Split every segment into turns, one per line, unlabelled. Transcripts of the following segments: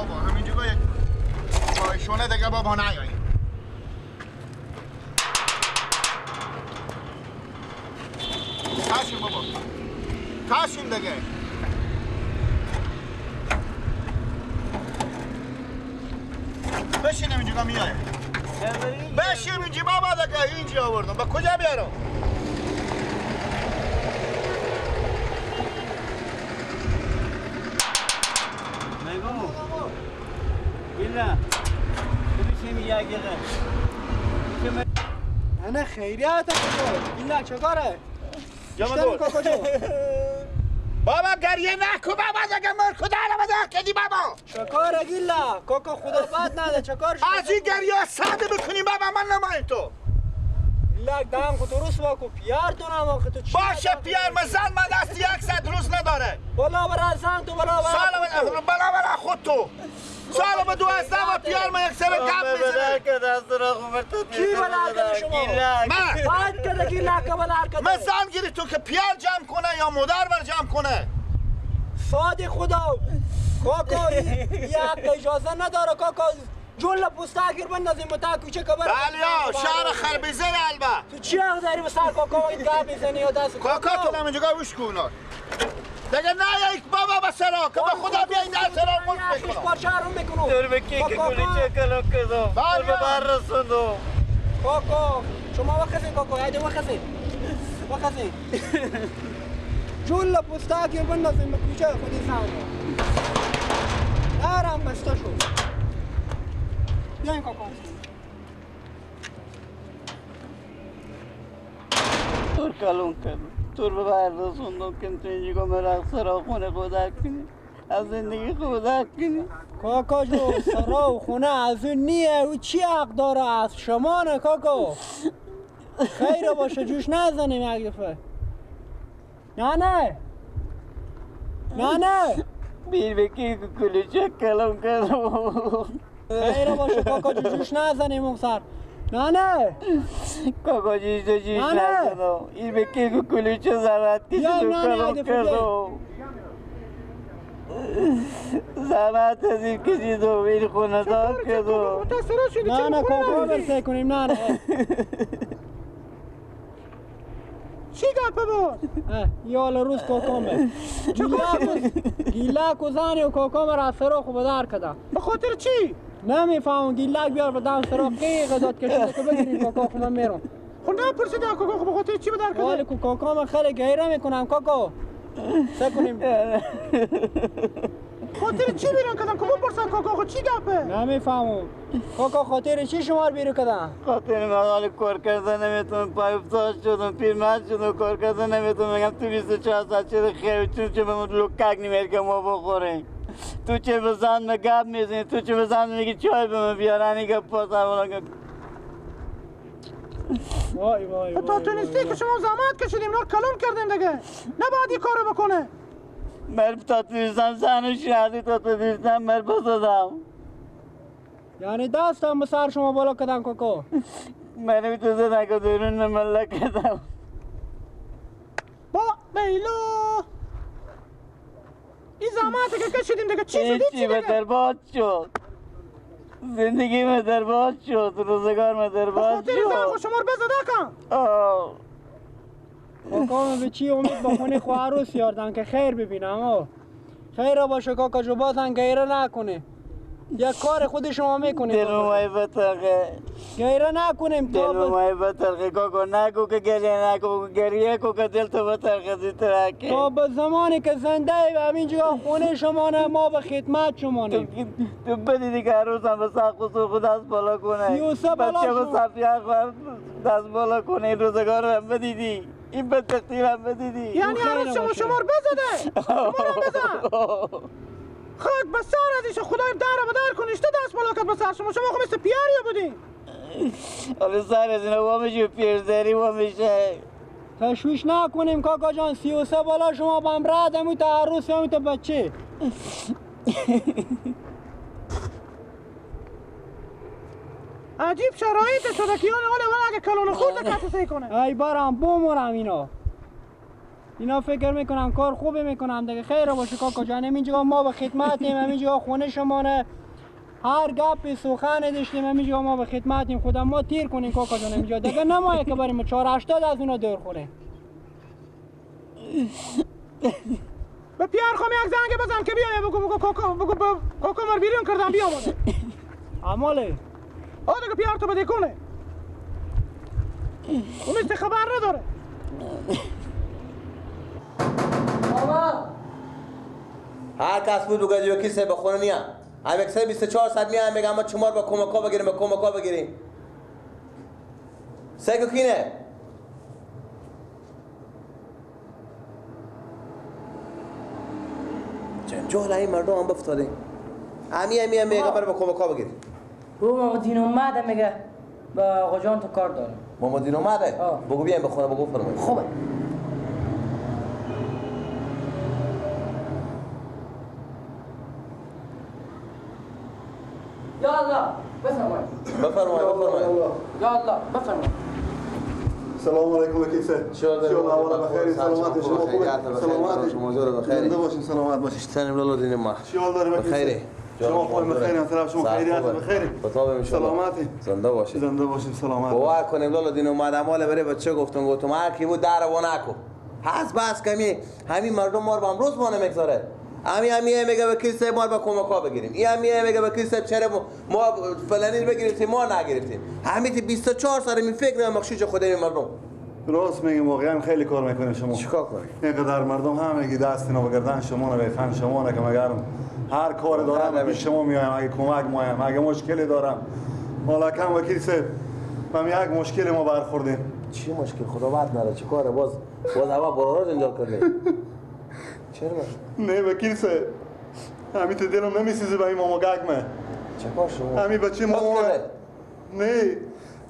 بابا همینجا یک پایشونه دیگه بابا نیاییم. کاشیم بابا کاشیم دیگه. بشینم اینجا میایم. بشین اینجا بابا دیگه اینجا آوردم. با کجا بیارم؟
نگو بیلا تو بشین یک دقیقه.
نه خیریت بیلا چه کاره؟
بابا گریه نکو بابا دیگه مر خدا رو بده کدی بابا.
چکار گیلا کاکا خدا بد نده چکار شد؟
از این گریه ساده بکنیم بابا من نمایم تو.
گیلا دم خود درست واکو پیار تو نم آخه تو چی؟
باشه پیار من زن من دست 100 روز نداره.
بالا برا زن تو بالا برا
بالا برا خود تو. سال به 12 و پیار من یک سر گپ میزنه.
کی بلا کرده شما؟
من
باد کرده گیلا که بلا کرده.
من زن گیری تو که پیار جمع کنه یا مادر بر جمع کنه.
ساد خدا کاکا یک اجازه نداره کاکا جل پوستا گیر بندازیم تا کوچه کبر. بله
شهر خربیزه البته.
تو چی حق داری به سر کاکا این گپ میزنی یا دست
کاکا تو نمیجا گوش کن. دیگه نه یک بابا بسرا که به خدا بیا این در سرا ملک بکنم.
پارچه رو میکنم.
دور به کی که گولی چه کلو کدو. به بر رسوندو.
کاکا شما وخزین کاکا هایده وخزین. وخزین. جل پوستا گیر بندازیم به کوچه خودی سانو. دارم بسته شو. بیاین کاکا.
تور کلون کردم. تور به بر رسوندم که تو اینجا مرا سرا خونه خدا کنی. از زندگی خدا کنی.
کاکا جو سرا و خونه از اون نیه. او چی حق داره از شما نه کاکا. خیر باشه جوش نزنیم یک دفعه. نه نه نه نه
بیر بکی کلی کلم کردم.
خیر باشه کاکا جو جوش نزنیم اون سر. نه نه
کاکا جوش تو جوش نزنم. این بکی کلی زحمت کشیدم کلم کردم. زحمت از این کشیدم این خونه دار کردم.
نه نه کاکا برسه کنیم. نه نه
چی گپه بود؟
یالا روز کاکامه گیلک و زنی و کاکامه را سرا خوب در کده.
به خاطر چی؟
نمیفهمم گیلک بیار به دم سرا قیق داد کشیده که بگیریم کاکا خب من میرم.
خب نپرسیده کاکا خب به خاطر چی به در کده؟
والی کاکامه خیلی گیره میکنم کاکا سه کنیم.
خاطر چی بیرون کردم که بپرسن کاکا خب چی گپه؟
نمیفهمم کاکا خاطر چی شما رو بیرون کردن؟
خاطر من حال کار کردن نمیتونم، پای افتاد شدم، پیرمرد شدم، کار کردن نمیتونم. میگم تو 24 ساعت چه خیر چون چه به من لکک نمیاد که ما بخوریم. تو چه به زن من گپ میزنی، تو چه به زن میگی چای به من بیار، اینی گپ پاسم.
وای وای
تا تونستی که شما زحمت کشیدیم نور کلون کردیم دیگه نباید این کارو بکنه.
من تا تونستم زنو شهری تا تونستم من بزدم.
یعنی دستم به سر شما بالا کردم کاکا.
من تو زدن که درون ملک کردم.
با بیلو این زحمتی که کشیدیم دیگه چی شد؟
چی به درباد شد. زندگی من درباد شد، روزگار من درباد شد.
خاطر زن شما رو بزده کن.
کاکا به چی امید با خونه خو عروس یاردن که خیر ببینم. خیر باشه کاکا جو بازن گیره نکنه. یک کار خود شما میکنیم.
دل مای بترخه
گیره نکنیم.
دل مای بترخه کاکا نگو که گریه نگو گریه کو که دل تو بترخه زیترکه.
تا به زمانی که زنده ای همینجا خونه شما نه ما به خدمت شما نه.
تو بدیدی که عروسم به سقف و سرخ دست بالا کنه.
33 بالا
بچه به صفیه دست بالا کنه. این روزگار هم بدیدی. این بدبختی هم بدیدی.
یعنی عروس شما شما رو بزده. شما رو بزن. خاک به سر از ایش خدای در به در کنی. اشته دست بالا کرد به سر شما. شما خب مثل پیاری بودین.
حالا سر از اینا وا میشه پیرزری وا میشه.
تشویش نکنیم کاکا جان. 33 بالا شما بام رد همون تا عروس همون تا بچه.
عجیب شرایط شده که یعنی حالا اگه کلون خورده کسی کنه.
ای برم بمرم اینا. اینا فکر میکنن کار خوبی میکنن دیگه. خیر باشه کاکا جان، همینجا ما به خدمتیم، همینجا خونه شمانه، هر گپی سخن داشتیم همینجا ما به خدمتیم. خدا ما تیر کنیم کاکا جان، همینجا دیگه نمایه که بریم 480 از اونا دور خوریم.
به پیار خواهم یک زنگ بزن که بیایه، بگو بگو کاکا، بگو کاکا مر بیرون کردم بیا آمده.
عماله
آه دیگه پیار تو بده کنه، اون مثل خبر نداره.
بابا هر کس بود بگه وکیل صاحب خونه نیا، هم یک سه 24 ساعت میام میگم ما چمار با کمکا بگیریم، با کمکا بگیریم. سگو کینه؟ جنجال این مردم هم بفتاده. امی امی امی میگه برو با کمکا بگیریم.
بابا ماما دین اومده میگه با آقا جان تو کار دارم.
ماما دین اومده؟ بگو بیایم به خونه، بگو فرمایید.
خوبه. یا الله بفرمایید. بفرمایید
بفرمایید.
یا الله بفرمایید.
سلام علیکم وکیل صاحب. شما اول بخیر، سلامت شما خوبه؟ سلامت
شما جور بخیر.
زنده باشین، سلامت باشین.
شتن لالا دین ما.
چی حال داری وکیل صاحب؟ شما خوبه بخیر، از طرف شما خیریت بخیر. سلامتی.
زنده باشین.
زنده باشین، سلامت.
باور کنیم لالا دین اومدم مال برای بچه گفتم گفتم هر کی بود در و نکو. هست بس کمی همین مردم ما رو امروز ما نمیگذاره. امی امی میگه وکیل صاحب ما رو با کمکا بگیریم، این امی میگه وکیل صاحب چرا ما فلانی رو بگیریم ما نگرفتیم. همین 24 سال می فکر مخشوش خود این مردم.
راست میگم، واقعا خیلی کار میکنه شما.
چیکار کنیم؟
اینقدر مردم هم میگه دست اینا بگردن شما نه بخن شما نه که مگرم هر کار دارم پیش شما میایم، اگه کمک مایم، اگه مشکلی دارم. حالا کم وکیل صاحب من یک مشکل ما برخوردیم.
چی مشکل؟ خدا بعد نره چیکاره؟ باز باز هوا برارا جنجال کردیم. چرا؟
نه وکیل صاحب همین تو دلم نمیسیزه به این ماما گگمه.
چه کار شما؟
همین بچه ماما نه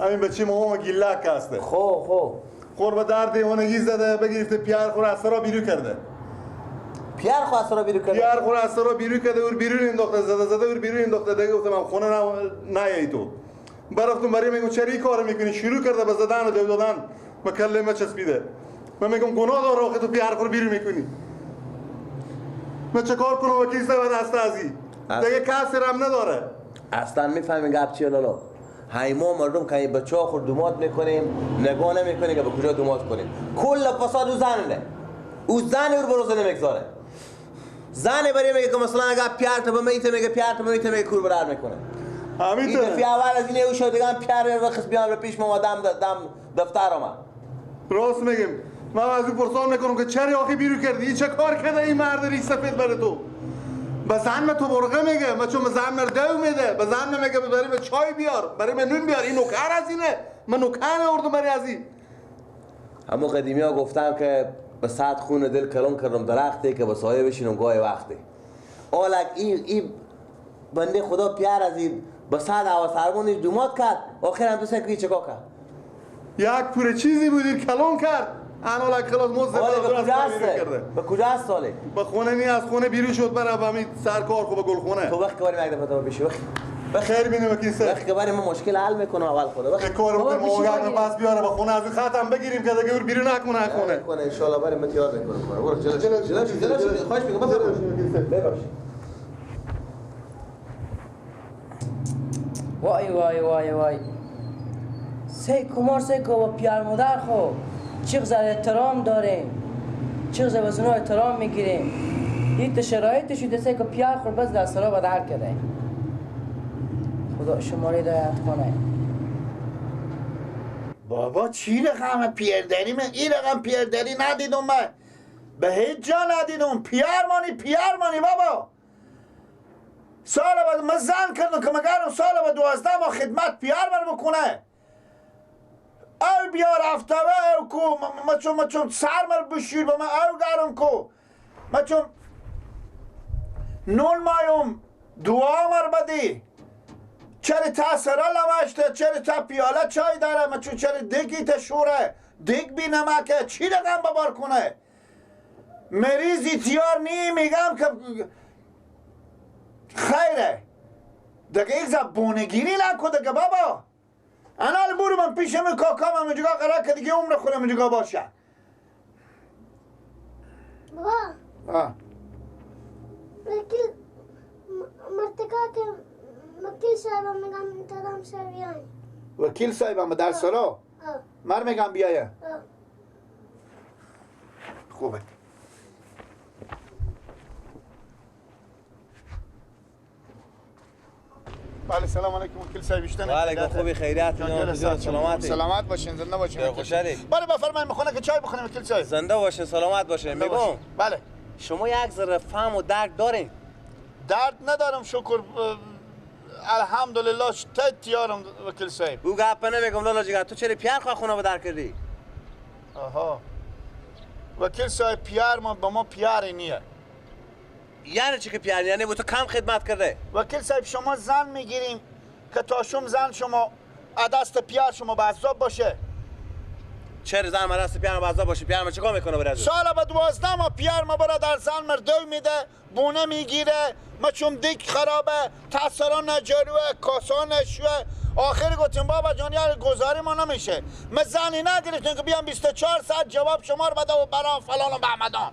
همین بچه ماما گیلک هسته.
خب خب
خور به درد دیوانگی زده، بگرفته پیار خور از سرا بیرون کرده.
پیار خور از سرا بیرون کرده؟
پیار خور از سرا بیرون کرده، اور بیرون انداخته، زده زده اور بیرون انداخته. دیگه گفتم من خونه نیایی تو. برفتم برای میگم چرا این کارو میکنی؟ شروع کرده به زدن و دو دادن، به کله ما چسبیده. من میگم گناه داره آخه تو پیار خور بیرون میکنی. من چه کار کنم وکیل صاحب دست ازی؟ دیگه کسی رم نداره.
اصلا میفهمی گپ چیه لالا؟ های ما مردم که این بچه ها خود دومات میکنیم نگاه نمیکنیم که به کجا دومات کنیم. کل فساد او زنه، او زن او رو بروزه نمیگذاره. زن برای میگه که مثلا اگر پیار تو بمیته میگه پیار تو بمیته میگه کور برار میکنه. این دفعه اول از اینه او شد دیگه پیار رخص بیام رو پیش ما دم دم دفتر آمد.
راست میگم، من از او پرسان میکنم که چرا آخی بیرو کردی؟ این چه کار کرده این مرد ریش سفید برای تو؟ به زن تو برقه میگه، من چون به زن من دو میده، به زن میگه برای من چای بیار، برای من نون بیار. این نوکر از اینه، من نوکر آوردم برای از این.
همون قدیمی ها گفتم که به صد خون دل کلون کردم درختی که به سایه بشینم گاه وقتی. آلک این بنده خدا پیار از این به صد هوا سرمونش دومات کرد، آخر هم تو سکوی چکا کرد؟
یک پوره چیزی بودی کلون کرد. انا لک خلاص مزد
به به کجا هست ساله؟
به خونه نی، از خونه بیرون شد برای همین سرکار خو به گل خونه.
تو وقت که بریم یک دفعه تو بشی وقت
خیر بینیم وکیل صاحب.
وقت که بریم ما مشکل حل میکنم اول خدا. وقت
کار بکنم ما پس بیاره به خونه از این خطم بگیریم که دیگه بیرون نکنه خونه.
کنه ان شاء الله بریم من تیار میکنم. برو جلو جلو جلو جلو خواهش میکنم ببخش.
وای وای وای وای سه کمار سه کو با پیار مادر خو چقدر احترام داریم، چقدر از اونا احترام میگیریم. این تو شرایط شده سه که پیار خور بس دست را بدر کرده. خدا شما رو هدایت کنه.
بابا چی رقم پیردری؟ من این رقم پیردری ندیدم، من به هیچ جا ندیدم. پیار مانی پیار مانی بابا. سال بعد من زن کردم که مگرم سال بعد 12 ماه خدمت پیار من بکنه. او بیار افتاوه او کو ما چون سر مر بشیر با من او گرم کو ما چون نون مایم دعا مر بدی چرا تا سرا لمشته چرا تا پیاله چای داره ما چون چرا دیگی تا شوره دیگ بی نمکه چی رقم ببار کنه مریضی تیار نی میگم که خیره دیگه ایک زبونگیری نکو دیگه بابا. انا برو من پیش من کاکام همونجا قرار که دیگه عمر خودم اونجا باشه.
وکیل مرتکا که وکیل صاحب میگم ترام صاحب بیاین.
وکیل صاحب در سرا؟ مر میگم بیایه. خوبه. بله سلام علیکم وکیل صاحب. بیشتر
علیکم. خوبی؟ خیریت؟ سلامت.
سلامت باشین، زنده باشین.
خوشحالی؟
بله بفرمایید. میخونه که چای بخوریم وکیل صاحب.
زنده باشین، سلامت باشین. میگم
بله
شما یک ذره فهم و درک دارین؟
درد ندارم شکر الحمدلله تیارم وکیل صاحب.
او گپ نمیگم لالا جگر. تو چرا پیار خواه خونه بدر کردی؟
آها وکیل صاحب پیار ما با ما پیاری نیه.
یعنی چی که پیار؟ یعنی با تو کم خدمت کرده؟
وکیل صاحب شما زن میگیریم که تا شم زن شما دست پیار شما به عذاب باشه.
چرا زن ما دست پیار ما عذاب باشه؟ پیار ما چیکار میکنه برادر؟
سال به 12 ما پیار ما برادر زن مردو میده، بونه میگیره، ما چون دیک خرابه، تاثران نجاروه، کاسان نشوه. آخر گفتیم بابا جان یار گذاری ما نمیشه. ما زنی نگرفتیم که بیام 24 ساعت جواب شما رو بده و برام فلان و بهمدان.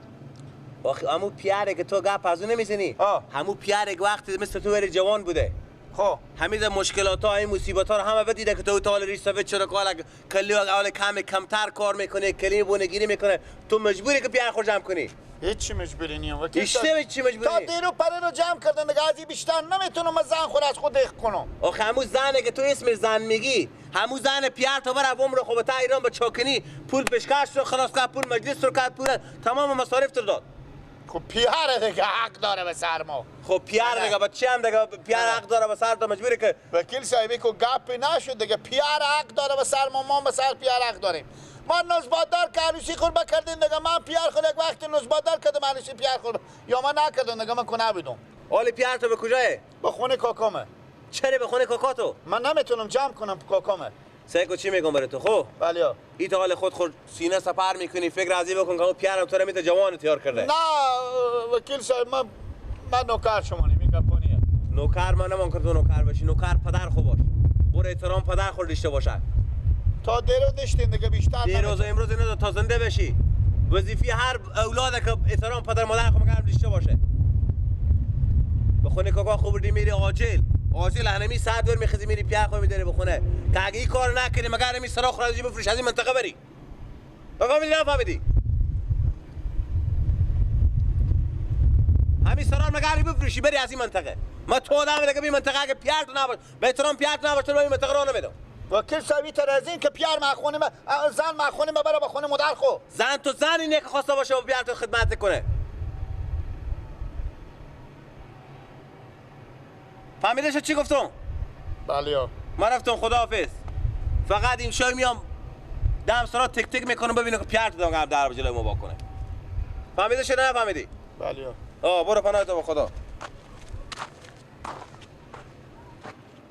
آخه همون پیاره که تو گپ از اون نمیزنی، همون پیاره که وقتی مثل تو ولی جوان بوده،
خب
همین مشکلات ها این مصیبت ها رو همه بدیده که تو تا حال ریش سفید چرا کالا کلی اول کم کمتر کار میکنه، کلی بونگیری میکنه، تو مجبوری که پیار خود جمع کنی.
هیچ مجبوری نیم وکیل.
هیچ مجبوری
تا دیرو پره رو جمع کردن دیگه از بیشتر نمیتونم زن خود از خود دق کنم.
آخه همون زنه که تو اسم زن میگی، همون زن پیار تو بر عمر خو تا ایران با چاکنی پول پشکش رو خلاص کرد، پول مجلس رو کرد، پول تمام مصارف رو داد.
خب پیاره دیگه حق داره به سر ما.
خب پیار دیگه با چی هم دیگه پیار حق داره به سر تو مجبوری که
وکیل صاحبی کو گپی نشد دیگه. پیار حق داره به سر ما، ما به سر پیار حق داریم. ما نزبادار که عروسی خور بکردیم دیگه، من پیار خود یک وقت نزبادار کردم عروسی پیار خور یا من نکردم دیگه، من کو نبودم.
حال پیار تو به کجایه؟
به خونه کاکامه.
چرا به خونه کاکا تو؟
من نمیتونم جمع کنم کاکامه.
سیکو چی میگم برای تو؟ خب
بله
ای تو حال خود خود سینه سپر میکنی، فکر ازی بکن که اون پیارم تو رو میته جوان تیار کرده.
نه وکیل صاحب من نوکر شما نیم، این گپانیه.
نوکر من نمان که تو نوکر باشی، نوکر پدر خو باش. برو احترام پدر خود داشته باشه.
تا دیرو داشتین دیگه بیشتر
دیروز امروز نه تا زنده بشی. وظیفه هر اولاد که احترام پدر مادر خود مگرم داشته باشه. به خونه کاکا خوب بردی میری عاجل. عاجل هنمی ساعت ور میخزی میری پیار خو میداری بخونه که اگه این کار نکنی مگر می سرا خراجی بفروش از این منطقه بری. بفهمیدی نفهمیدی؟ همین سرا مگر بفروشی بری از این منطقه. ما تو آدم دیگه به منطقه اگه پیار تو نباش، به احترام پیار تو نباش تو به این منطقه رو نمیدم.
وکیل صاحب تر از این که پیار مخونه ما زن مخونه ما برا بخونه مادر خو.
زن تو زن اینه که خواسته باشه و پیار تو خدمت کنه. فهمیده شد چی گفتم؟
بله
من رفتم خداحافظ. فقط این شای میام دم سرا تک تک میکنم ببینم که پیار تو دم در جلوی ما با کنه. فهمیده شد نه فهمیدی؟
بله.
آه برو پناه تو به خدا.